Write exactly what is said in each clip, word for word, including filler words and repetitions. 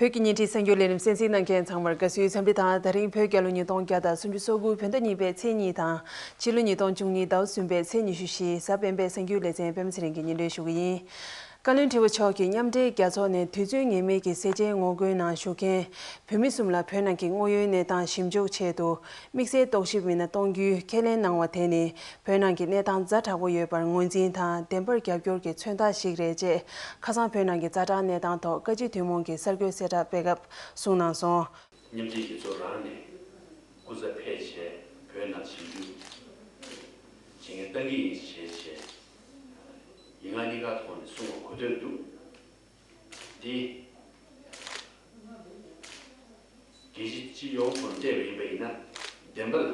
བོད་ཀྱི་བརྙན་འཕྲིན་གསར་འགྱུར་ལས་རིམ་གསན་གཟིགས་གནང་མཁན་ཚང་མར་དགའ་བསུའི་འཚམས་འདྲི་དང་། ད་རིང་བོད་རྒྱལ་ལོ་ཉིས་སྟོང་བརྒྱ་དང་སུམ་ཅུ་སོ་དགུ་བོད་ཟླ་གཉིས་པའི་ཚེས་གཉིས་དང་། ཕྱི་ལོ་ཉིས་སྟོང་བཅུ་གཉིས་ཟླ་བ་གསུམ་པའི་ཚེས་ཉི་ཤུ་བཞི། གཟའ་སྤེན་པའི་གསར་འགྱུར་ལེ་ཚན་པད་མ་ཚེ་རིང་གིས་སྙན་སྒྲོན་ཞུ་གི་ཡིན། བཀའ་བློན་ཁྲི་པ་མཆོག་གིས་མཉམ་འབྲེལ་རྒྱལ་ཚོགས་ནས་དུས་ཚོད་ངེས་མེད་ཀྱི་སེར་བྱེས་ངོ་རྒོལ་ནང་ཞུགས་མཁན་བོད་མི་གསུམ་ལ་བོད་ནང་གི་དངོས་ཡོད་གནས་སྟངས་ཞིབ་འཇུག་ཆེད་དུ། དམིགས་བསལ་རྟོག་ཞིབ་མི་སྣ་གཏོང་རྒྱུའི་ཁས་ལེན་གནང་བ་དེ་ནི། བོད་ནང་གི་གནས་སྟངས་ཛ་དྲག་པོ་ཡོད་པར་ངོས་འཛིན་དང་། བདེན་པར་རྒྱབ་སྐྱོར་གྱི་མཚོན་རྟགས་ཤིག་རེད་ཅེས། ཁ་སང་བོད་ནང་གི་ཛ་དྲག་གནས་སྟངས་ཐོག་བཀའ་སྤྱི་ཐུན་མོང་གི་གསར་འགོད་གསལ་བསྒྲགས་སྤེལ་སྐབས་གསུངས་གནང་སོང་། མཉམ་འབྲེལ་རྒྱལ་ཚོགས་རང་ནས་སྐུ་ཚབ་ཕེབས་བྱས་བོད་ནང་ཞིབ་འཇུག་བྱེད་མཁན་བཏང་གི་ཡིན་ཞེས་བྱས་ཡིག་ངག་གཉིས་ཀ་ཐོག་ནས་གསུངས་པ་གོ་ཐོས་འདུག་འདི་རྒྱལ་སྤྱི་སྤྱི་ཡོངས་སུ་བལྟས་པ་ཡིན་པ་ཡིན་ན། བདེན་པ་ལ་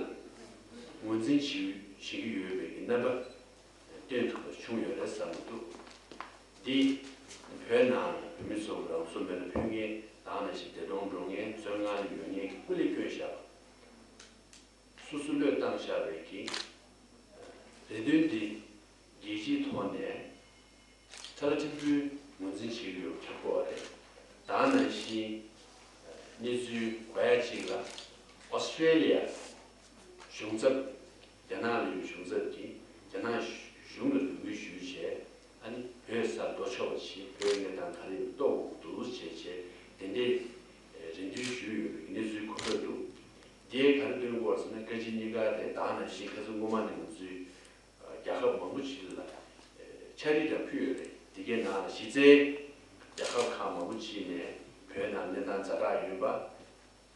ངོས་འཛིན་བྱེད་བྱེད་ཀྱི་ཡོད་པའི་རྣམ་པ་སྟོན་ཐུབ་པ་བྱུང་ཡོད་རེད་བསམ་གྱི་འདུག་འདི་བོད་ནང་བོད་མི་ཚོ་རང་སོ་མེད་ལ་ཕུལ་མཁན་དང་ནང་བཞིན་འདས་གྲོངས་འགྲོ་མཁན་བཙོན་ཁང་ལ་ཡོད་མཁན་གྱི་སྐུ་ལས་བསྐྱོན་བཞག་པ། སོ་སོ་བློས་བཏང་བཞག་པའི་གི་རེ་འདུན་འདི་རྒྱལ་སྤྱིའི་ཐོག་ནས་ཐ་ལ་ཕྲན་བུ་ངོས་འཛིན་བྱེད་ཀྱི་ཡོད་པ་ཁྱབ་ཀྱི་ཡོད་རེད། ད་ག་ནང་བཞིན་གནས་ཚུལ་གོ་ཡ་གཅིག་ལ་ཨོ་སི་ཀྲེ་ལི་ཡ་གཞུང་ཚབ། རྒྱ་ནག་ལ་ཡོད་གཞུང་ཚབ་ཀྱིས་རྒྱ་ནག་གཞུང་ལ་འབོད་སྐུལ་ཞུས་བྱས། ཨ་ནི་བོད་སར་ལྡོག་ཆོག་པ་བྱེད། བོད་གནས་སྟངས་ག་རེ་ཡིན་རྟོགས་དགོས་འདུག་ཅེས་བྱས། དེ་འདྲའི་རེ་འདུན་ཞུས་ཡོད་པའི་གནས་ཚུལ་གོ་ཐོས་འདུག་འདིས་ག་རེ་སྟོན་གྱི་ཡོད་ཟེར་ན། བཀའ་སྤྱི་གཉིས་ཀ་དེ་ད་ག་ནང་བཞིན་ཁ་སང་སྔོན་མ་ནས་ང་ཚོས་རྒྱལ་ཁབ་མང་པོ་ཞིག་ལ་ཕྱག་བྲིས་དང་ཕུལ་ཡོད་རེད། དེ་གའི་ནང་ལ་གཞི་རྩའི་རྒྱལ་ཁབ་ཁག་མང་པོ་ཞིག་ནས་བོད་ནང་གནས་སྟངས་ཛ་དྲག་ཡོད་པ།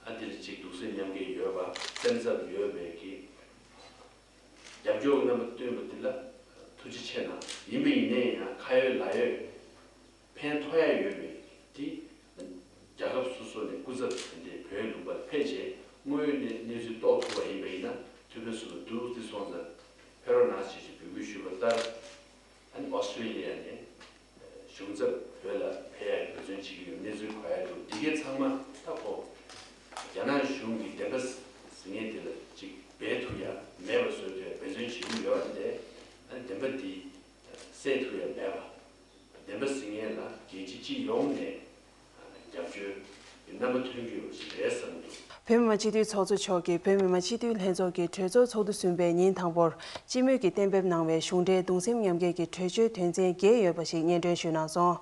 ཨ། འདིར་གཅིག་གདུང་སེམས་མཉམ་སྐྱེད་ཡོད་པ། སེམས་འཚབ་ཡོད་པའི་གི་རྒྱབ་སྐྱོར་གྱི་རྣམ་པ་སྟོན་པ་འདི་ལ་ཐུགས་རྗེ་ཆེ་གནང་། ཡིན་པ་ཡིན་ནའི་ཡང་ཁ་ཡོད་ལག་ཡོད་ཕན་ཐོགས་ཡ་ཡོད་པའི་དེ་རྒྱལ་ཁབ་སོ་སོ་ནས་སྐུ་ཚབ་དེ་འདྲའི་བོད་ལུང་པར་ཕེབས་རྗེས་དངོས་ཡོད་གནས་གནས་ཚུལ་རྟོགས་ཐུབ་པ་ཡིན་པ་ཡིན་ན་ཐུགས་ཕན་གསོས་པ་འདུག་འདི་སོང་ཙང་ཕེབས་རོགས་གནང་ཞེས་ཞེས་འབོད་སྐུལ་ཞུས་པ་ལྟར། ཨ་ནི་ཨོ་སི་ཀྲེ་ལི་ཡ་ནས་གཞུང་ཚབ་བོད་ལ་ཕེབས་ཡ་འབད་བརྩོན་བྱེད་ཀྱི་ཡོད་གནས་ཚུལ་གོ་ཡ་འདུག་འདི་གའི་ཚང་མ་ད་ཁོ་རྒྱ་ནག་གཞུང་གི་བདེན་པ་ཟེར་མཁན་དེ་ལ་ཅིག་སྦས་ཐུབ་ཡ་མེད་པ་བཟོ་ཐུབ་ཡ་འབད་བརྩོན་བྱེད་ཀྱི་ཡོད་པ་དེ། ཨ་ནི་བདེན་པ་འདི་གསལ་ཐུབ་ཡ་མེད་པ། བདེན་པ་ཟེར་མཁན་ལ་རྒྱལ་སྤྱི་སྤྱི་ཡོངས་ནས་རྒྱབ་སྐྱོར་གྱི་རྣམ་པ་ཐོན་གྱི་ཡོད་པ་ཞིག་རེད་བསམ་གྱི་འདུག་བོད་མི་མང་སྤྱི་འཐུས་ཚོགས་གཙོ་མཆོག་གིས་བོད་མི་མང་སྤྱི་འཐུས་ལྷན་ཚོགས་ཀྱི་གྲོས་ཚོགས་ཚོགས་དུས་གསུམ་པའི་ཉིན་དང་པོར་སྤྱི་མོས་ཀྱིས་གཏན་འབེབས་གནང་བའི་གཞུང་འབྲེལ་གདུང་སེམས་མཉམ་སྐྱེད་ཀྱི་གྲོས་ཆོད་དོན་ཚན་བརྒྱད་ཡོད་པ་ཞིག་སྙན་སྒྲོན་ཞུས་གནང་སོང་།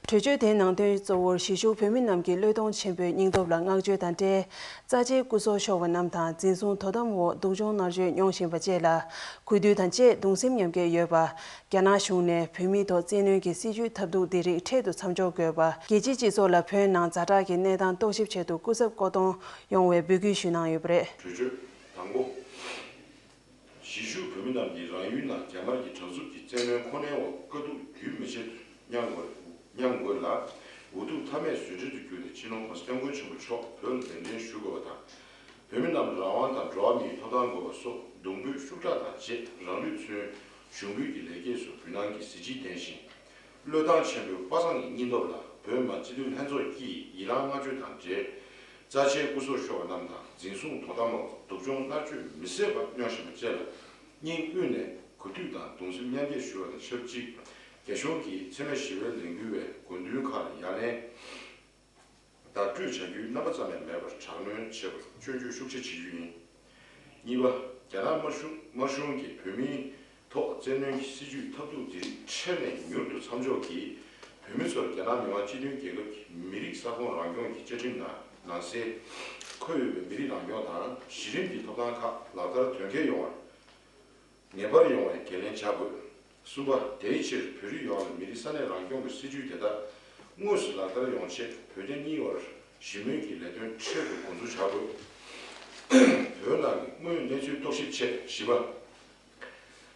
གྲོས་ཆོད་དེའི་ནང་དོན་གཙོ་བོར་གཞིས་བཞུགས་བོད་མི་རྣམས་ཀྱི་བློས་གཏོང་ཆེན་པོའི་སྙིང་སྟོབས་ལ་བསྔགས་བརྗོད་དང་འབྲེལ། རྩ་ཆེའི་སྐུ་སྲོག་ཤོར་བ་རྣམས་དང་འཛིན་བཟུང་དོ་དམ་འོག་སྡུག་སྦྱོང་མནར་གཅོད་མྱོང་བཞིན་པ་བཅས་ལ་གུས་འདུད་དང་བཅས་གདུང་སེམས་མཉམ་སྐྱེད་ཡོད་པ། རྒྱ་ནག་གཞུང་ནས་བོད་མིའི་ཐོག་བཙན་གནོན་གྱི་སྲིད་བྱུས་ཐབས་སྡུག་འདི་རིགས་འཕྲལ་དུ་མཚམས་འཇོག་དགོས་པ། རྒྱལ་སྤྱིའི་སྤྱི་ཚོགས་ལ་བོད་ནང་ཛ་དྲག་གི་གནས་སྟངས་རྟོག་ཞིབ་ཆེད་དུ་སྐུ་ཚབ་བསྐོ་གཏོང་ཡོང་བའི་འབོད་སྐུལ་ཞུས་གནང་ཡོད་པ་རེད། གྲོས་ཆོད་དང་པོ། གཞིས་བཞུགས་བོད་མི་རྣམས་ཀྱིས་རང་ཡུལ་ནང་རྒྱ་དམར་གྱི་དྲག་རྩུབ་ཀྱི་བཙན་གནོན་ཁོ་ནའི་འོག་དཀའ་སྡུག་རྒྱུན་མི་ཆད་མྱངས་དགོས་མྱངས་དགོས་ལ། འུ་ཐུག་ཐབས་མེད་བཟོད་བྲལ་དུ་གྱུར་ཏེ་སྤྱི་ནོར་༸གོང་ས་༸སྐྱབས་མགོན་ཆེན་པོ་མཆོག་བོད་ལ་གདན་འདྲེན་ཞུ་དགོས་པ་དང་། བོད་མི་རྣམས་རང་དབང་དང་འགྲོ་བ་མིའི་ཐོབ་ཐང་དགོས་པ་སོགས་གདུང་འབོད་ཤུགས་དྲག་དང་བཅས་རང་ལུས་མཚོན་གཞུང་འབུལ་གྱི་ལེགས་སྐྱེས་སུ་འབུལ་གནང་གི་གཟི་བརྗིད་ལྡན་ཞིང་། བློས་བཏང་ཆེན་པོའི་པ་སངས་ཀྱི་སྙིང་སྟོབས་ལ་བོད་མི་མང་སྤྱི་འཐུས་ལྷན་ཚོགས་ཀྱིས་ཡི་རང་བསྔགས་བརྗོད་དང་འབྲེལ། རྩ་ཆེའི་སྐུ་སྲོག་ཤོར་བ་རྣམས་དང་འཛིན་བཟུང་དོ་དམ་འོག་སྡུག་སྦྱོང་མནར་གཅོད་མི་བཟད་པ་མྱོང་བཞིན་པ་བཅས་ལ་སྙིང་དབུས་ནས་གུས་འདུད་དང་གདུང་སེམས་མཉམ་སྐྱེད་ཞུ་བ་དང་ཆབས་ཅིག་རྒྱ་གཞུང་གིས་འཚེ་མེད་ཞི་བའི་ལས་འགུལ་བའི་དགོས་འདུན་ཁག་ལ་ཡ་ལན་བརྡ་སྤྲོད་བྱ་རྒྱུའི་རྣམ་པ་ཙམ་ཡང་མེད་པར་དྲག་གནོན་བྱེད་པར་སྐྱོན་བརྗོད་ཤུགས་ཆེ་བྱེད་རྒྱུ་ཡིན། གཉིས་པ། རྒྱ་ནག་དམར་གཞུང་དམར་གཞུང་གིས་བོད་མིའི་ཐོག་བཙན་གནོན་གྱི་སྲིད་བྱུས་ཐབས་སྡུག་འདི་རིགས་འཕྲལ་ནས་མྱུར་དུ་མཚམས་འཇོག་གིས་བོད་མི་ཚོར་རྒྱ་ནག་མི་དམངས་སྤྱི་མཐུན་རྒྱལ་ཁབ་ཀྱི་མི་རིགས་ས་ཁོངས་རང་སྐྱོང་གི་བཅའ་ཁྲིམས་ནང་ནང་གསལ་འཁོད་ཡོད་པའི་མི་རིགས་རང་སྐྱོང་དང་གཞི་རིམ་གྱི་ཐོབ་ཐང་ཁག་ལག་བསྟར་དོན་འཁྱོལ་ཡོང་བར་ངེས་པར་ཡོང་བའི་འགན་ལེན་བྱ་དགོས། གསུམ་པ། དེའི་ཕྱིར་བོད་རིགས་ཡོངས་ལ་མི་རིགས་ས་གནས་རང་སྐྱོང་གི་སྲིད་བྱུས་དེ་དག་དངོས་སུ་ལག་བསྟར་ཡོང་ཆེད་བོད་རྒྱ་གཉིས་བར་ཞི་མོལ་གྱི་ལས་དོན་འཕྲལ་དུ་འགོ་འཛུགས་བྱ་དགོས། བོད་ནང་གི་དངོས་ཡོད་གནས་ཚུལ་རྟོག་ཞིབ་ཆེད། བཞི་པ།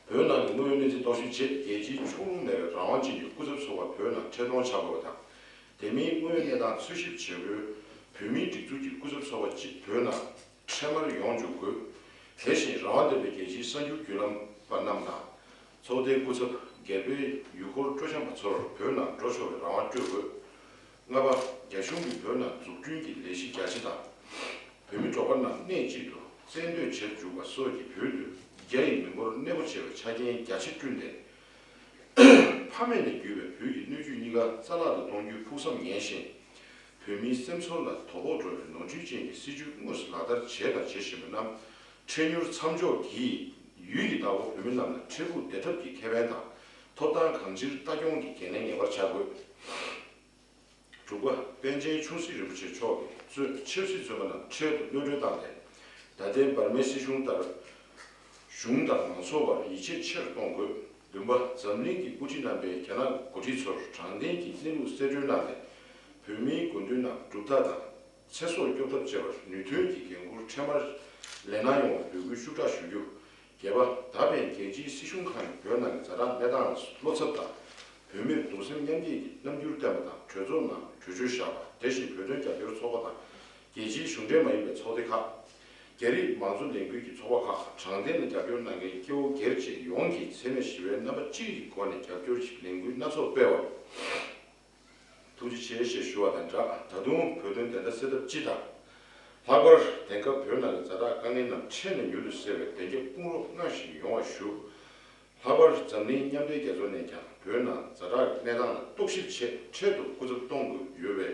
བོད་ནང་གི་དངོས་ཡོད་གནས་ཚུལ་རྟོག་ཞིབ་ཆེད་རྒྱལ་སྤྱིའི་ཕྱོགས་ལྷུང་མེད་པའི་རང་དབང་ཅན་གྱི་སྐུ་ཚབ་ཚོགས་པ་བོད་ནང་འཕྲལ་གཏོང་བྱ་དགོས་པ་དང་། དེ་མིན་དངོས་ཡོད་གནས་སྟངས་འཚོལ་ཞིབ་བྱེད་སྒོའི་བོད་མིའི་སྒྲིག་འཛུགས་ཀྱི་སྐུ་ཚབ་ཚོགས་པ་གཅིག་བོད་ནང་འཕྲལ་མར་ཡོང་འཇུག་དགོས། དེ་བཞིན་རང་དབང་ལྡན་པའི་རྒྱལ་སྤྱིའི་གསར་འགྱུར་བརྒྱུད་ལམ་པ་རྣམས་དང་། ཚོགས་སྡེའི་སྐུ་ཚབ། སྒེར་པའི་ཡུལ་སྐོར་སྤྲོ་འཆམ་པ་ཚོར་བོད་ནང་འགྲོ་ཆོག་པའི་རང་དབང་སྤྲོད་དགོས། ལྔ་པ། རྒྱ་གཞུང་གིས་བོད་ནང་འཛུགས་སྐྲུན་གྱི་ལས་གཞི་རྒྱ་ཆེ་དང་། བོད་མི་འབྲོག་པ་རྣམས་གནས་གཅིག་ཏུ་རྩལ་འདོན་བྱེད་འཇུག་པ་སོགས་ཀྱིས་བོད་དུ་རྒྱ་ཡི་མི་འབོར་གནས་སྤོ་བྱེད་པའི་ཆ་རྐྱེན་རྒྱ་ཆེ་བསྐྲུན་ཏེ། ཕ་མེས་ནས་བརྒྱུད་པའི་བོད་ཀྱི་སྣོད་བཅུད་གཉིས་ཀ་རྩ་བརླག་ཏུ་གཏོང་རྒྱུའི་ཕུགས་བསམ་ངེས་ཤིང་། བོད་མིའི་སེམས་ཚོར་ལ་དོ་ཕོག་འགྲོ་བའི་ནོར་འཁྲུལ་ཅན་གྱི་སྲིད་བྱུས་དངོས་སུ་ལག་བསྟར་བྱས་དང་བྱེད་བཞིན་པ་རྣམས་འཕྲལ་མྱུར་མཚམས་འཇོག་གིས་ཡུལ་གྱི་བདག་པོ་བོད་མི་རྣམས་ལ་འཕྲལ་ཕུགས་བདེ་ཐབས་ཀྱི་ཁེ་ཕན་དང་ཐོབ་ཐང་གང་ཅིར་ལྟ་སྐྱོང་གི་འགན་ལེན་ངེས་པར་བྱ་དགོས། དྲུག་པ། པཎ་ཆེན་ཆུང་སྲིད་རིན་པོ་ཆེ་མཆོག་གིས་གཙོས་ཆབ་སྲིད་བཙོན་པ་རྣམས་འཕྲལ་དུ་གློད་གྲོལ་བཏང་སྟེ། ད་ལྟའི་འབར་མའི་སྲིད་གཞུང་ལྟར་གཞུང་དང་མང་ཚོགས་བར་ཡིད་ཆེས་ཆེ་རུ་གཏོང་དགོས། བདུན་པ། འཛམ་གླིང་གི་དབུ་ཁྲིད་རྣམ་པས་རྒྱ་ནག་འགོ་ཁྲིད་ཚོར་དྲང་བདེན་གྱི་གནས་ལུགས་གསལ་བཀྲོལ་གནང་སྟེ། བོད་མིའི་དགོས་འདུན་རྣམས་སྒྲུབ་ཐབས་དང་། ཚེ་སྲོག་སྐྱོབ་ཐབས་བཅས་པར་ནུས་མཐུན་གྱིས་འགན་འཁུར་འཕྲལ་མར་ལས་གནང་ཡོང་བར་འབོད་སྐུལ་ཤུགས་དྲག་ཞུ་རྒྱུ། བརྒྱད་པ། ད་ཕན་རྒྱལ་སྤྱིའི་སྲིད་གཞུང་ཁག་ནས་བོད་ནང་གི་ཛ་དྲག་གནས་སྟངས་ལ་བློ་འཚབ་དང་། བོད་མིར་གདུང་སེམས་མཉམ་སྐྱེད་ཀྱི་རྣམ་འགྱུར་བསྟན་པ་དང་། གྲོས་ཚོགས་ནང་གྲོས་ཆོད་བཞག་པ། དེ་བཞིན་བོད་དོན་རྒྱབ་སྐྱོར་ཚོགས་པ་དང་། རྒྱལ་སྤྱིའི་གཞུང་འབྲེལ་མ་ཡིན་པའི་ཚོགས་སྡེ་ཁག་རྒྱ་རིགས་མང་གཙོ་ལས་འགུལ་གྱི་ཚོགས་པ་ཁག་དྲང་བདེན་ལ་རྒྱབ་སྐྱོར་གནང་མཁན་སྐྱེ་བོ་སྒེར་བཅས་ཡོངས་ཀྱིས་འཚེ་མེད་ཞི་བའི་རྣམ་པ་གཅིག་གི་སྒོ་ནས་རྒྱབ་སྐྱོར་གྱི་ལས་འགུལ་སྣ་ཚོགས་སྤེལ་བར། ཐུགས་རྗེ་ཆེ་ཞེས་ཞུ་བ་དང་སྦྲགས། ད་དུང་བོད་དོན་བདེན་མཐའ་གསལ་ཐབས་སྤྱི་དང་། ལྷག་པར་དེང་སྐབས་བོད་ནང་གི་ཛ་དྲག་དཀའ་ངལ་རྣམས་འཕྲལ་ནས་མྱུར་དུ་སེལ་བའི་བདེ་འཇགས་དཔུང་རོགས་སྔར་བཞིན་ཡོང་བ་ཞུ། ལྷག་པར་འཛམ་གླིང་མཉམ་འབྲེལ་རྒྱལ་ཚོགས་ནས་ཀྱང་བོད་ནང་ཛ་དྲག་གི་གནས་སྟངས་ལ་རྟོག་ཞིབ་ཆེད་འཕྲལ་དུ་སྐུ་ཚབ་གཏོང་དགོས་ཡོད་པས།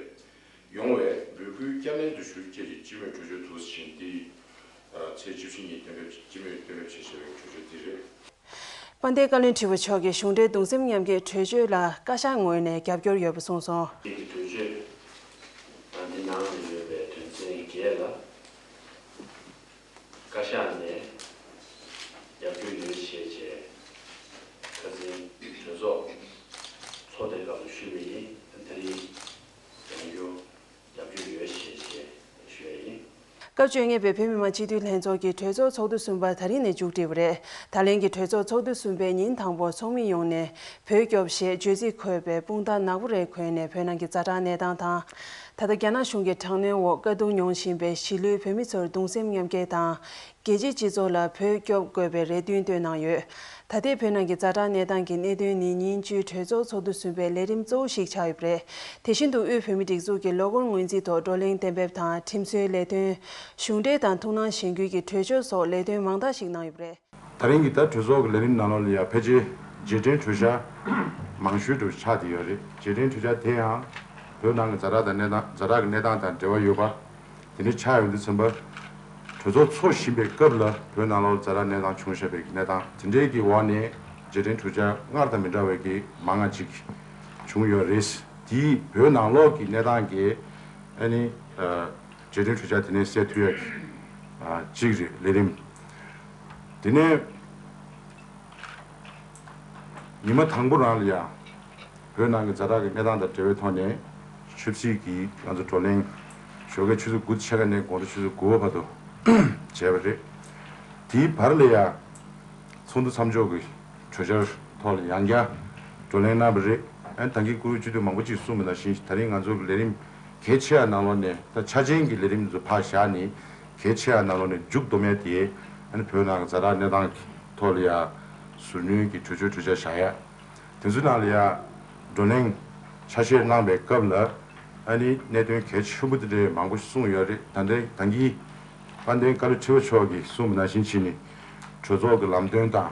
ཡོང་བའི་འབོད་སྐུལ་བསྐྱར་ནན་དུ་ཞུ། བཅས་ཀྱི་སྤྱི་མོས་གྲོས་ཆོད་དུ་ཕྱིན་ཏེ། ཚེས་བཅུ་བཞི་ཉིན་གཏན་འབེབས། སྤྱི་མོས་གཏན་འབེབས་བྱས་བཞག་པའི་གྲོས་ཆོད་འདི་རེད། དཔལ་ལྡན་བཀའ་བློན་ཁྲི་པ་མཆོག་གིས་གཞུང་འབྲེལ་གདུང་སེམས་མཉམ་སྐྱེད་གྲོས་ཆོད་ལ་བཀའ་ཤག་ངོས་ནས་རྒྱབ་སྐྱོར་ཡོད་པ་གསུངས་སོང་། གི་གྲོས་ཆོད་འདི་ནང་དུ་ཡོད་པའི་དོན་ཚན་བརྒྱད་ལ་བཀའ་ཤག་ནས་རྒྱབ་སྐྱོར་ཡོད་ཞེས་བྱས། ཁ་སང་གྲོས་ཚོགས་ཚོགས་དེའི་སྐབས་སུ་ཞུས་པ་ཡིན། དེ་རིང་ཡང་བསྐྱར་རྒྱབ་སྐྱོར་ཡོད་ཞེས་བྱས་ཞུ་ཡ་ཡིན། སྐབས་བཅོ་ལྔ་པའི་བོད་མི་མང་སྤྱི་འཐུས་ལྷན་ཚོགས་ཀྱི་གྲོས་ཚོགས་ཚོགས་དུས་གསུམ་པ་ད་རིང་ནས་མཇུག་སྒྲིལ་བ་རེད། ད་ལན་གྱི་གྲོས་ཚོགས་ཚོགས་དུས་གསུམ་པའི་ཉིན་དང་པོར་ཚོགས་མི་ཡོངས་ནས་བོད་སྐྱོབ་ཞེས་བརྗོད་ཚིག་འཁོད་པའི་དཔུང་རྟགས་ནག་པོ་རེ་གོན་ནས་བོད་ནང་གི་ཛ་དྲག་གནས་སྟངས་དང་། ད་ལྟ་རྒྱ་ནག་གཞུང་གི་དྲག་གནོན་འོག་དཀའ་སྡུག་མྱོང་བཞིན་པའི་གཞིས་ལུས་བོད་མི་ཚོར་གདུང་སེམས་མཉམ་སྐྱེད་དང་། རྒྱལ་སྤྱིའི་སྤྱི་ཚོགས་ལ་བོད་སྐྱོབ་དགོས་པའི་རེ་འདུན་བཏོན་གནང་ཡོད། ད་ལྟའི་བོད་ནང་གི་ཛ་དྲག་གནས་སྟངས་ཀྱི་གནད་དོན་ནི་ཉིན་བཅུའི་གྲོས་ཚོགས་ཚོགས་དུས་གསུམ་པའི་ལས་རིམ་གཙོ་བོ་ཞིག་ཆགས་ཡོད་པ་རེད། དེ་བཞིན་དུ་དབུས་བོད་མིའི་སྒྲིག་འཛུགས་ཀྱི་ལོ་འཁོར་སྔོན་རྩིས་ཐོག་བགྲོ་གླེང་གཏན་འབེབས་དང་ཁྲིམས་སྲོལ་ལས་དོན། གཞུང་འབྲེལ་དང་ཐུགས་སྣང་གཞེན་སྐུལ་གྱི་གྲོས་ཆོད་སོགས་ལས་དོན་མང་དག་ཞིག་གནང་ཡོད་པ་རེད། ད་རིང་གི་ད་གྲོས་ཚོགས་ཀྱི་ལས་རིམ་ནང་ལོགས་ལ་ཡང་ཕལ་ཆེར་རྗེས་དྲན་གྲོས་འཆར་མང་ཤོས་འདྲ་བོ་ཆགས་བསྡད་ཡོད་རེད། རྗེས་དྲན་གྲོས་འཆར་དེ་ཡང་བོད་ནང་གི་ཛ་དྲག་དང་གནས་སྟངས། ཛ་དྲག་གི་གནས་སྟངས་དང་འབྲེལ་བ་ཡོད་པ། དེ་འདྲའི་ཆགས་ཡོང་དུས་ཙམ་པ། གྲོས་ཚོགས་འཚོགས་བཞིན་པའི་སྐབས་ལ་བོད་ནང་ལོགས་ཛ་དྲག་གནས་སྟངས་བྱུང་བཞག་པའི་གནས་སྟངས་དེ་འདྲའི་གི་འོག་ནས་རྗེས་དྲན་གྲོས་འཆར་སྔར་དང་མི་འདྲ་བའི་གི་མང་ང་ཅིག་བྱུང་ཡོད་རེད། དེས་བོད་ནང་ལོགས་ཀྱི་གནས་སྟངས་ཀྱི་ཨ་ནི་རྗེས་དྲན་གྲོས་འཆར་དེ་ནས་གསལ་ཐུབ་ཡག་གི་གཅིག་རེད། ལས་རིམ་དེ་ནས་ཉི་མ་དང་པོ་རང་ལ་ཡང་བོད་ནང་གི་ཛ་དྲག་གི་གནས་སྟངས་དང་འབྲེལ་བའི་ཐོག་ནས་ཆབ་སྲིད་ཀྱི་ང་ཚོ་བགྲོ་གླེང་ཞོགས་ཀས་ཆུ་ཚོད་དགུ་ཕྱེད་ཀ་ནས་དགོང་དྲོ་ཆུ་ཚོད་དགུ་པ་བར་དུ་བྱས་པ་རེད། དེའི་བར་ལ་ཡང་ཚོགས་འདུ་མཚམས་འཇོག་གི་གྲོས་འཆར་ཐོག་ལ་ཡང་བསྐྱར་བགྲོ་གླེང་གནང་བ་རེད། ཨ་ནི་ད་གིན་སྐུ་ངོ་སྤྱི་འཐུས་མང་པོ་ཅིག་གསུངས་པ་ནང་བཞིན་ད་རིང་ང་ཚོ་གི་ལས་རིམ་གལ་ཆེ་བ་ནང་ལོགས་ནས། ད་ཆ་ཆེན་གྱི་ལས་རིམ་ཚོ་ཕར་བཞག་ནས་གལ་ཆེ་བ་ནང་ལོགས་ནས་མཇུག་བསྡོམས་ཡ་དེ་ཨ་ནི་བོད་ནང་གི་ཛ་དྲག་གནས་སྟངས་ཀྱི་ཐོག་ལ་ཡང་ཟུར་སྣོན་གྱི་གྲོས་ཆོད་གྲོས་འཆར་བཞག་ཡ། དེ་ཚོའི་ནང་ལ་ཡང་བགྲོ་གླེང་ཆ་ཤས་གནང་བའི་སྐབས་ལ་ཨ་ནི་གནད་དོན་གལ་ཆེན་པོ་དེ་འདྲའི་མང་པོ་ཞིག་གསུངས་ཡོད་རེད། ད་ལྟའི་ད་གིན་དཔལ་ལྡན་བཀའ་བློན་ཁྲི་པ་མཆོག་གིས་གསུངས་པ་ནང་བཞིན་བྱས་ནས་གྲོས་ཚོགས་ཀྱི་ལམ་སྟོན་དང་།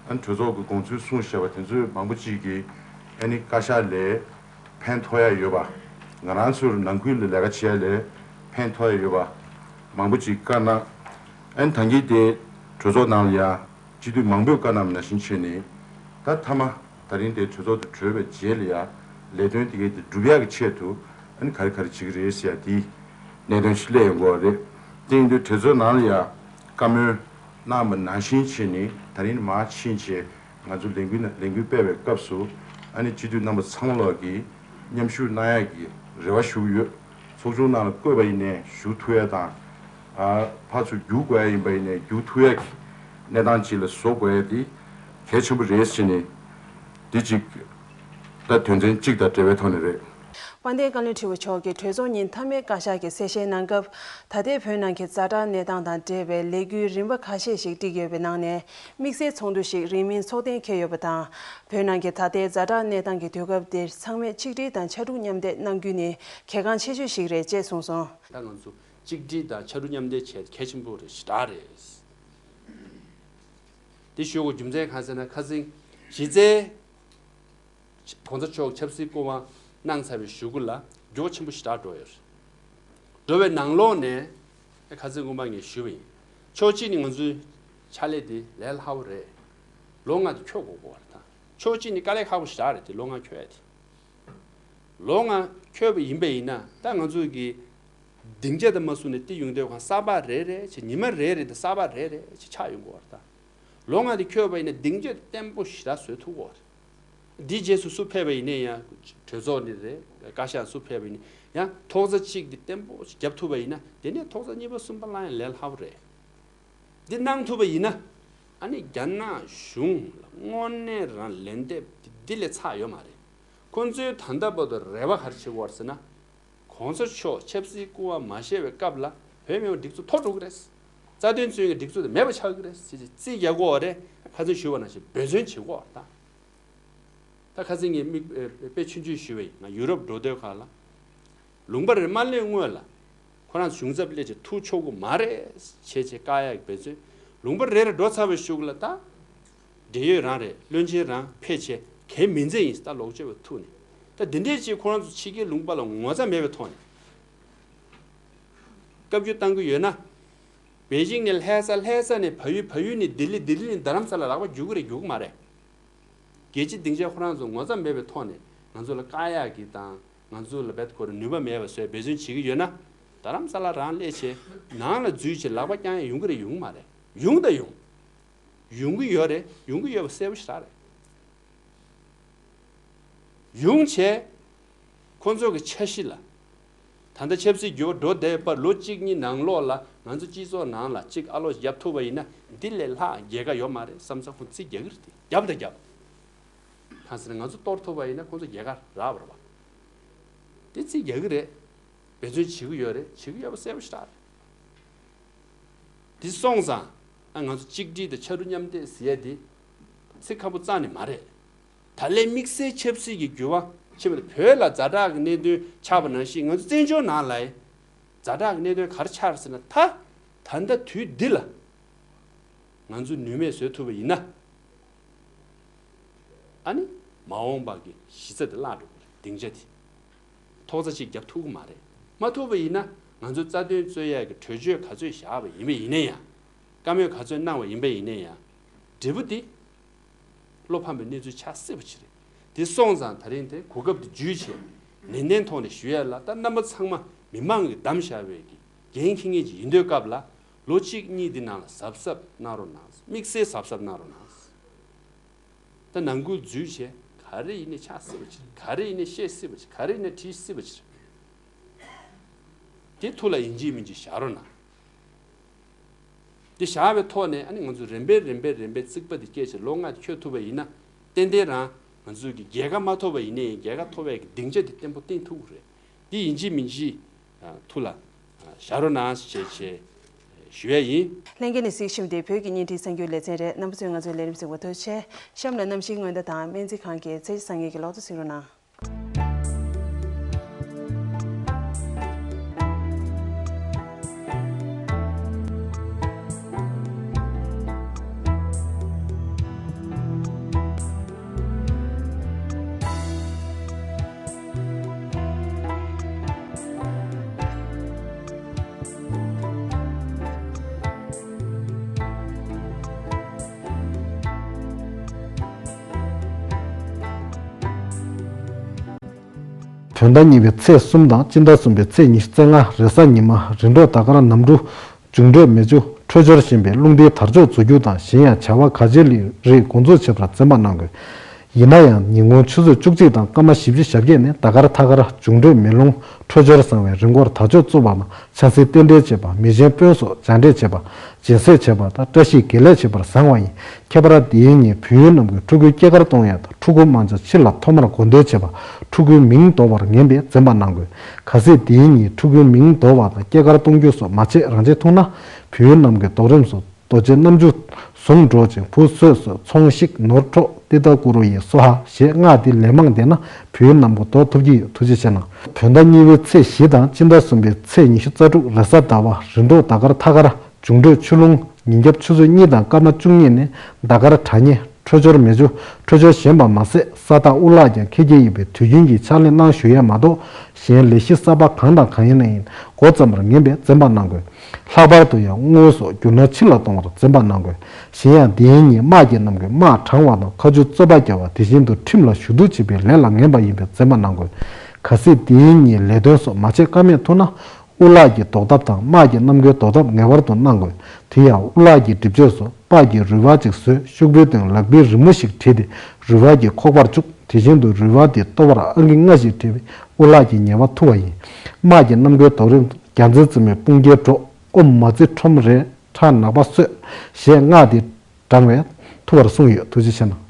ཨ་ནི་གྲོས་ཚོགས་ཀྱི་དགོངས་ཚུལ་གསུངས་བཞག་པ་དེ་ཚོའི་མང་པོ་ཅིག་གིས་ཨ་ནི་བཀའ་ཤག་ལ་ཕན་ཐོགས་ཡ་ཡོད་པ། ང་རང་ཚོར་ནང་ཁུལ་ལ་ལས་ཀ་བྱེད་ཡ་ལ་ཕན་ཐོགས་ཡ་ཡོད་པ་མང་པོ་ཅིག་བཀའ་གནང་། ཨ་ནི་ད་གིན་དེ་གྲོས་ཚོགས་ནང་ལ་ཡང་སྤྱི་འཐུས་མང་པོས་བཀའ་གནང་བ་ནང་བཞིན་བྱས་ནས། ད་མཐའ་མ་ད་རིང་དེ་གྲོས་ཚོགས་དེ་གྲོལ་བའི་རྗེས་ལ་ཡང་ལས་དོན་དེ་གའི་དེ་སྒྲུབ་ཡག་གི་ཆེད་དུ་ཨ་ནི་ག་རེ་ག་རེ་བྱེད་ཀྱི་རེད་ཟེར་ཡ་དེའི་གནད་དོན་ཞིག་སླེབས་ཡོང་གི་ཡོད་རེད། དེ་ཡིན་དུས་གྲོས་ཚོགས་ནང་ལ་ཡང་བཀའ་མོལ་གནང་བ་ནང་བཞིན་བྱས་ནས་ད་རིང་མར་ཕྱིན་བྱས་ང་ཚོ་ལས་འགུལ་ནང་ལས་འགུལ་སྤེལ་བའི་སྐབས་སུ་ཨ་ནི་སྤྱི་འཐུས་རྣམ་པ་ཚང་མ་ལོག་གིས་མཉམ་ཞུགས་གནང་ཡག་གི་རེ་བ་ཞུ་གི་ཡོད། ཚོགས་ཆུང་ནང་ལ་བསྐོས་པ་ཡིན་ནའི་ཞུགས་ཐུབ་ཡ་དང་། ཨ་ཕར་ཚུར་བརྒྱུད་དགོས་ཡ་ཡིན་པ་ཡིན་ནའི་བརྒྱུད་ཐུབ་ཡ་གི་གནས་སྟངས་ཅིག་ལ་བཟོ་དགོས་ཡ་དེ་གལ་ཆེན་པོ་རེད་ཟེར་ནས་འདི་གཅིག་ད་དོན་ཚན་གཅིག་དང་འབྲེལ་བའི་ཐོག་ནས་རེད། དཔལ་ལྡན་བཀའ་བློན་ཁྲི་པ་མཆོག་གིས་གྲོས་ཚོགས་ཉིན་མཐའ་མའི་བཀའ་ཤག་གི་གསལ་བཤད་གནང་སྐབས། ད་ལྟའི་བོད་ནང་གི་ཛ་དྲག་གནས་སྟངས་དང་འབྲེལ་བའི་ལས་འགུལ་རིམ་པ་ཁ་ཤས་ཤིག་བསྒྲིགས་ཡོད་པའི་ནང་ནས་དམིགས་བསལ་ཚོགས་འདུ་ཞིག་རིང་མིན་འཚོགས་གཏན་འཁེལ་ཡོད་པ་དང་། བོད་ནང་གི་ད་ལྟའི་ཛ་དྲག་གནས་སྟངས་ཀྱི་དུས་སྐབས་འདིར་ཚང་མས་ཆིག་སྒྲིལ་དང་ཕྱར་གྲུ་མཉམ་འདེགས་གནང་རྒྱུ་ནི་གལ་འགངས་ཆེ་ཤོས་ཤིག་རེད་ཅེས་གསུངས་སོང་། ད་ང་ཚོ་གཅིག་སྒྲིལ་དང་ཕྱར་གྲུ་མཉམ་འདེགས་བྱེད་གལ་ཆེན་པོ་རེད་ཞེ་དྲག་རེད། དེ་ཞུ་དགོས་རྒྱུ་མཚན་གང་ཟེར་ན། ཁ་སང་གཞི་རྩའི་༸གོང་ས་མཆོག་ཆབ་སྲིད་སྐུ་དབང་གནང་ཚར་བའི་གཞུག་གུ་ལ་ འགྱུར་བ་ཆེན་པོ་ཞེ་དྲག་འགྲོ་ཡོད་རེད། འགྲོ་བའི་ནང་ལོགས་ནས་ཁ་སང་སྔོན་མ་ངས་ཞུས་པ་ཡིན། ཕྱོགས་གཅིག་ནས་ང་ཚོའི་ཕྱག་ལས་འདི་ལས་སླ་པོ་རེད། ལོ་ལྔ་དེ་འཁྱོལ་དགོས་ཀྱི་ཡོད་རེད་ད། ཕྱོགས་གཅིག་ནས་དཀའ་ལས་ཁག་པོ་ཞེ་དྲག་རེད་དེ་ལོ་ལྔ་འཁྱོལ་ཡ་དེ། ལོ་ལྔ་འཁྱོལ་བ་ཡིན་པ་ཡིན་ན་ད་ང་ཚོ་གི་སྡིངས་ཆ་དང་མ་བཟུང་ནས་བལྟས་ཡོང་དུས་གང་གསར་པ་རེ་རེ་བྱས་ཉི་མ་རེ་རེ་དང་གསར་པ་རེ་རེ་བྱས་ཆགས་ཡོང་གི་ཡོད་རེད་ད། ལོ་ལྔ་དེ་འཁྱོལ་བ་ཡིན་ན་སྡིངས་ཆ་དེ་བརྟན་པོ་ཞེ་དྲག་བཟོ་ཐུབ་ཀྱི་ཡོད་རེད། འདིའི་རྗེས་སུ་སུ་ཕེབས་པ་ཡིན་ནའི་ཡང་། གྲོས་ཚོགས་ནས་རེད། བཀའ་ཤག་སུ་ཕེབས་པ་ཡིན་ནའི་ཡང་ཐོག་ཚ་གཅིག་འདི་བརྟན་པོ་ཞིག་བརྒྱབ་ཐུབ་པ་ཡིན་ན་དེ་ནས་ཐོག་ཚ་གཉིས་པ་གསུམ་པ་ལངས་ཡ་ལས་སླ་པོ་རེད། འདི་གནང་ཐུབ་པ་ཡིན་ན། ཨ་ནི་རྒྱ་ནག་གཞུང་ལ་དངོས་གནས་རང་ལན་འདེབས་འདི་འདི་ལས་ཚར་ཡོད་མ་རེད། ཁོང་ཚོའི་ད་ལྟ་བར་དུ་རེ་བ་ག་རེ་བྱེད་ཀྱི་ཡོད་རེད་ཟེར་ན། གོང་ས་མཆོག་ཆབ་སྲིད་སྐུ་དབང་མ་བཞེས་པའི་སྐབས་ལ་བོད་མི་མང་སྒྲིག་འཛུགས་འཐོར་འགྲོ་གི་རེད། རྩ་དོན་རྩོད་མཁན་སྒྲིག་འཛུགས་དེ་མེད་པ་ཆགས་ཀྱི་རེད་ཟེར་ཅིག་རྩིས་རྒྱག་གི་ཡོད་རེད། ཁ་སང་ཞུས་པ་ནང་བཞིན་འབད་བརྩོན་བྱེད་ཀྱི་ཡོད་རེད་ད། ད་ཁ་སང་ངས་མིག་དཔེ་ཆུང་ཆུང་ཞུས་པ་ཡིན། ང་ཡུ་རོབ་འགྲོ་དུས་ག་ལ། ལུང་པ་རེ་མ་སླེབས་སྔོན་ལ། ཁོ་རང་གཞུང་ཚབ་སླེབས་བྱས་ཐུག་ཆོག་གི་མ་རེད་བྱས་བྱས་བཀག་ཡག་གི་འབད་བརྩོན། ལུང་པ་རེ་རེ་འགྲོ་ཚར་བའི་གཞུག་ལ་ད། འབྲེལ་ཡོད་རང་རེད། བློན་ཆེན་རང་ཕེབས་བྱས་གལ་མིན་ཚད་ཡིན་ད་ལོག་སྤྱོད་པ་ཐུག་ནས། ད་འདི་འདྲས་ཅིག་ཁོ་རང་ཚོ་ཕྱི་རྒྱལ་ལུང་པ་ལ་ངོ་ཚ་མེད་པའི་ཐོག་ནས་བཀའ་བཀྱོན་བཏང་གི་ཡོད་ན། པེ་ཅིང་ནས་ལྷ་ས། ལྷ་ས་ནས་བལ་ཡུལ། བལ་ཡུལ་ནས་ལྡི་ལི། ལྡི་ལི་ནས་རྡ་རམ་ས་ལ་ལག་པ་འཇུ་གི་རེད་འཇུ་གི་མ་རེད། རྒྱལ་སྤྱིའི་སྡིངས་ཆ་ཁོ་རང་ཚོ་ངོ་ཚ་མེད་པའི་ཐོག་ནས་ང་ཚོ་ལ་བཀག་ཡག་གི་དང་། ང་ཚོ་ལ་རྦད་ཁོ་རང་ནུས་པ་མེད་པ་བཟོས་འབད་བརྩོན་བྱེད་ཀྱི་ཡོད་ན། རྡ་རམ་ས་ལ་རང་སླེབས་བྱས་ནང་ལ་འཛུལ་བྱས་ལག་པ་བརྐྱང་ཡ་ཡོང་གི་རེད་ཡོང་གི་མ་རེད། ཡོང་དང་ཡོང་། ཡོང་གི་ཡོད་རེད། ཡོང་གི་ཡོད་པ་གསལ་པོ་ཞེ་དྲག་རེད། ཡོང་བྱས། ཁོང་ཚོ་གི་འཆར་གཞི་ལ། ད་ལྟ་ཆབ་སྲིད་འགྱུར་བ་འགྲོ་བསྡད་པར་ལོ་གཅིག་གཉིས་ནང་ལོགས་ལ་ང་ཚོ་སྤྱི་ཚོགས་ནང་ལ་གཅིག་ཨ་ལོ་བརྒྱབ་ཐུབ་པ་ཡིན་ན་འདི་ལས་ལྷག་རྒྱལ་ཁ་ཡོད་མ་རེད་བསམ་ས་ཁོང་རྩིས་རྒྱག་གི་རེད་དེ་བརྒྱབ་དང་བརྒྱབ། གང་ཟེར་ན་ང་ཚོ་གཏོར་ཐུབ་པ་ཡིན་ན་ཁོང་ཚོ་རྒྱལ་ཁ་རག་པ་རེད་པ། དེ་རྩིས་རྒྱག་གི་རེད། འབད་བརྩོན་བྱེད་ཀྱི་ཡོད་རེད། བྱེད་ཀྱི་ཡོད་པ་གསལ་པོ་ཞེ་དྲག་རེད། དེ་སོང་ཙང་ཨ་ང་ཚོ་གཅིག་སྒྲིལ་དང་ཕྱར་གྲུ་མཉམ་འདེགས་ཟེར་ཡ་དེ་ཚིག་ཁ་པོ་རྩ་ནས་མ་རེད། ད་ལན་དམིགས་བསལ་ཆབ་སྲིད་ཀྱི་འགྱུར་བ་ཕྱིན་པ་དང་བོད་ལ་ཛ་དྲག་གི་གནད་དོན་ཆགས་པ་ནང་བཞིན་ང་ཚོ་བཙན་བྱོལ་ནང་ལ་ཛ་དྲག་གི་གནད་དོན་ག་རེ་ཆགས་རེད་ཟེར་ན། ད་ད་ལྟ་དུས་འདི་ལ་ང་ཚོ་ནུས་མེད་བཟོ་ཐུབ་པ་ཡིན་ན། ཨ་ནི་མ་འོངས་པ་གི་གཞི་རྩ་དེ་བརླག་འགྲོ་གི་རེད། སྡིངས་ཆ་དེ་ཐོག་ཚ་གཅིག་བརྒྱབ་ཐུབ་ཀྱི་མ་རེད། མ་ཐུབ་པ་ཡིན་ན་ང་ཚོ་རྩ་དོན་རྩོད་ཡས་ཀྱི་གྲོས་ཆོད་ག་ཚོད་བཞག་པ་ཡིན་པ་ཡིན་ན་ཡང་། བཀའ་མོལ་ག་ཚོད་གནང་བ་ཡིན་པ་ཡིན་ན་ཡང་། འབྲས་བུ་དེ་བློ་ཕམ་པའི་གནས་ཚུལ་ཆགས་སྲིད་པ་ཅིག་རེད། དེ་སོང་ཙང་ད་རིང་དེ་གོ་སྐབས་དེ་བརྒྱུད་བྱས་ནན་ཏན་ཐོག་ནས་ཞུ་ཡས་ལ། ད་རྣམ་པ་ཚང་མ་མི་མང་གིས་བདམས་བཞག་པའི་གི་འགན་འཁྱེར་མཁན་ཅིག་ཡིན་དུས་སྐབས་ལ་ལོ་གཅིག་གཉིས་འདི་ནང་ལ་གཟབ་གཟབ་གནང་རོགས་གནང་། དམིགས་བསལ་གཟབ་གཟབ་གནང་རོགས་གནང་། ད་ནང་ཁུལ་འཛུལ་བྱས་ག་རེ་ཡིན་ནའི་ཆགས་སྲིད་པ་ཅིག་ག་རེ་ཡིན་ནའི་བཤད་སྲིད་པ་ཅིག་ག་རེ་ཡིན་ནའི་བྲིས་སྲིད་པ་ཅིག་དེ་ཐུགས་ལ་ཡིན་གཅིག་མིན་གཅིག་བཞག་རོགས་གནང་། དེ་བཞག་པའི་ཐོག་ནས་ཨ་ནི་ང་ཚོ་རིམ་པས་རིམ་པས་རིམ་པས་རྩིག་པ་དེ་སྐྱེལ་བྱས་ལོ་ལྔ་དེ་འཁྱོལ་ཐུབ་པ་ཡིན་ན། ཏན་ཏན་རང་ང་ཚོ་གི་རྒྱལ་ཁ་མ་ཐོབ་པ་ཡིན་ནའི་རྒྱལ་ཁ་ཐོབ་པའི་གི་སྡིངས་ཆ་དེ་བརྟན་པོ་བཏིང་ཐུབ་ཀྱི་རེད། འདི་ཡིན་གཅིག་མིན་གཅིག་ཐུགས་ལ་བཞག་རོགས་གནང་ཞེས་བྱས་ཞུ་ཡ་ཡིན། ལྷན་རྒྱས་ནས་གཟིགས་བཞིན་པ་དེ་བོད་ཀྱི་བརྙན་འཕྲིན་གསར་འགྱུར་ལེ་ཚན་རེད། རྣམ་པ་ཚོས་ང་ཚོའི་ལས་རིམ་གཟིགས་པར་ཐུགས་རྗེ་ཆེ། གཤམ་ལ་གནམ་གཤིས་སྔོན་བརྡ་དང་སྨན་རྩིས་ཁང་གི་ཚེས་བཟང་ངན་གྱི་ལོ་ཐོ་གཟིགས་རོགས་གནང་། བོད་ཟླ་གཉིས་པའི་ཚེས་གསུམ་དང་སྤྱི་ཟླ་གསུམ་པའི་ཚེས་ཉི་ཤུ་རྩ་ལྔ་རེས་གཟའ་ཉི་མ་རིམ་གྲོ་ཟླ་སྐར་གནམ་གྲུ་འབྱུང་འཕྲོད་མེ་ཆུ་འཕྲོད་སྦྱོར་ཞིང་པའི་རླུང་རྟའི་དར་ལྕོག་འཛུགས་རྒྱུ་དང་གཞན་ཡང་བྱ་བ་ག་ཅི་རིགས་འགོ་འཛུགས་བྱེད་པར་འཛེམ་པ་གནང་དགོས། ཡིན་ན་ཡང་ཉིན་གུང་ཆུ་ཚོད་བཅུ་གཅིག་དང་སྐར་མ་བཞི་བཅུ་ཞེ་བརྒྱད་ནས་ཟླ་སྐར་མཐའ་སྐར་འབྱུང་འཕྲོད་མེ་རླུང་འཕྲོད་སྦྱོར་བཟང་བའི་རིམ་འགོར་དར་ལྕོག་བཙུགས་པ་མ་ཆབ་སྲིད་རྟེན་འབྲེལ་བྱེད་པ། མི་ཆེན་དཔོན་སོགས་མཇལ་འཕྲད་བྱེད་པ། སྦྱིན་སྲེག་བྱེད་པ་དང་བཀྲ་ཤིས་དགེ་ལེགས་བྱེད་པར་བཟང་བ་ཡིན། ཁྱད་པར་དེའི་ཉིན་བོད་ཡུལ་རྣམས་ཀྱི་ཕྲུ་གུའི་སྐྱེས་སྐར་གཏོང་ཡ་དང་ཕྲུ་གུ་མང་ཆེ་ཕྱི་ལ་ཐོག་མར་དགོངས་འདོན་བྱེད་པ། ཕྲུ་གུའི་མིང་འདོགས་པར་ངན་པས་འཛེམ་པ་གནང་དགོས། གལ་སྲིད་དེའི་ཉིན་ཕྲུ་གུའི་མིང་འདོགས་པ་དང་སྐྱེས་སྐར་གཏོང་རྒྱུ་སོགས་མ་བྱེད་རང་བྱེད་ཐུབ་ན། བོད་ཡུལ་རྣམས་ཀྱི་རྡོ་རིང་སོགས་རྡོ་རྗེ་རྣམ་བཅུ་ཟུང་འགྲོགས་ཤིང་བུ་གསོས་གསོས་ཚོང་བཤིག་ནོར་འཕྲོག་ཏི་ཏ་ཀུ་རུ་ཡེ་སྭཱ་ཧཱ་ཞེས་སྔགས་འདི་ལན་མང་བཟླས་ན་བོད་ཡུལ་རྣམས་ཀྱི་རྡོ་ཐུབ་ཀྱི་ཡོད། ཐུགས་རྗེ་ཆེ་གནང་། བོད་ཟླ་གཉིས་པའི་ཚེས་བཞི་དང་སྤྱི་ཟླ་གསུམ་པའི་ཚེས་ཉི་ཤུ་རྩ་དྲུག་རེས་གཟའ་ཟླ་བ་རིམ་གྲོ་ཟླ་སྐར་མཐའ་སྐར་འབྱུང་འཕྲོད་ཆུ་རླུང་ཉིན་རྒྱབ་ཆུ་ཚོད་གཉིས་དང་སྐར་མ་བཅུ་གཉིས་ནས་ཟླ་སྐར་གྲགས་སྙན་ འཕྲོད་སྦྱོར་མེ་ཆུ། འཕྲོད་སྦྱོར་ཞན་པ་མ་ཟད་ས་བདག་དབུ་ལག་ཀྱང་ཁེ་གྱེས་ཡིན་པས་དུས་རྒྱུན་གྱི་ཕྱག་ལས་གནང་ཞུ་ཡས་མ་གཏོགས་གཞན་ལས་གཞི་གསར་པ་གང་དང་གང་ཡིན་ན་ཡིན་འགོ་བརྩམས་པར་ངན་པས་འཛེམ་པ་གནང་དགོས། ལྷག་པར་དུ་ཡང་དངུལ་སོགས་བསྒྱུར་ན་ཕྱི་ལ་གཏོང་བར་འཛེམ་པ་གནང་དགོས། གཞན་ཡང་འདི་ཡིན་ཉིད་དམག་གི་རྣམ་ཀུན་དམག་དྲང་བ་དང་ཁ་མཆུ་རྩོད་པ་རྒྱག་པ་དེ་བཞིན་དུ་ཁྲིམས་ལ་ཞུ་གཏུག་བྱེད་པའི་ལས་ལ་ངན་པ་ཡིན་པས་འཛེམ་པ་གནང་དགོས། གལ་སྲིད་འདི་ཡིན་ཉིད་ལས་དོན་སོགས་མ་བྱེད་ཀ་མེད་ཐུག་ན། དབུ་ལག་གི་ཟློག་ཐབས་དང་དམག་གི་རྣམ་ཀུན་ཟློག་ཐབས་ངེས་པར་དུ་གནང་དགོས། དེ་ཡང་དབུ་ལག་གི་སྒྲིབ་བྱེད་སོགས་དཔའ་གི་རུས་པ་གཅིག་བཟོས་ཤོག་བུའི་སྟེང་ལག་པའི་རི་མོ་ཞིག་བྲིས་ཏེ་རུས་པ་གི་ཁོག་པར་བཅུག་དེ་བཞིན་དུ་རུས་པ་དེ་ལྟོ་བར་ཨང་ཀི་ལྔ་ཞིག་བྲིས་པས་དབུ་ལག་གི་ཉེས་པ་ཐུ་བ་ཡིན། དམག་གི་རྣམ་ཀུན་ཟློག་རིམ་བརྒྱ་འཛིན་རྩིས་མེད་དཔུང་རྒྱལ་གྲོགས་ཨོཾ་མ་ཙི་ཁྲོམ་རེ་ཁྲག་ནག་པ་གསོད་ཞེས་སྔགས་དེ་བགྲང་བས་ཐུ་བར་གསུངས་ཡོད། ཐུགས་རྗེ་ཆེ་གནང་།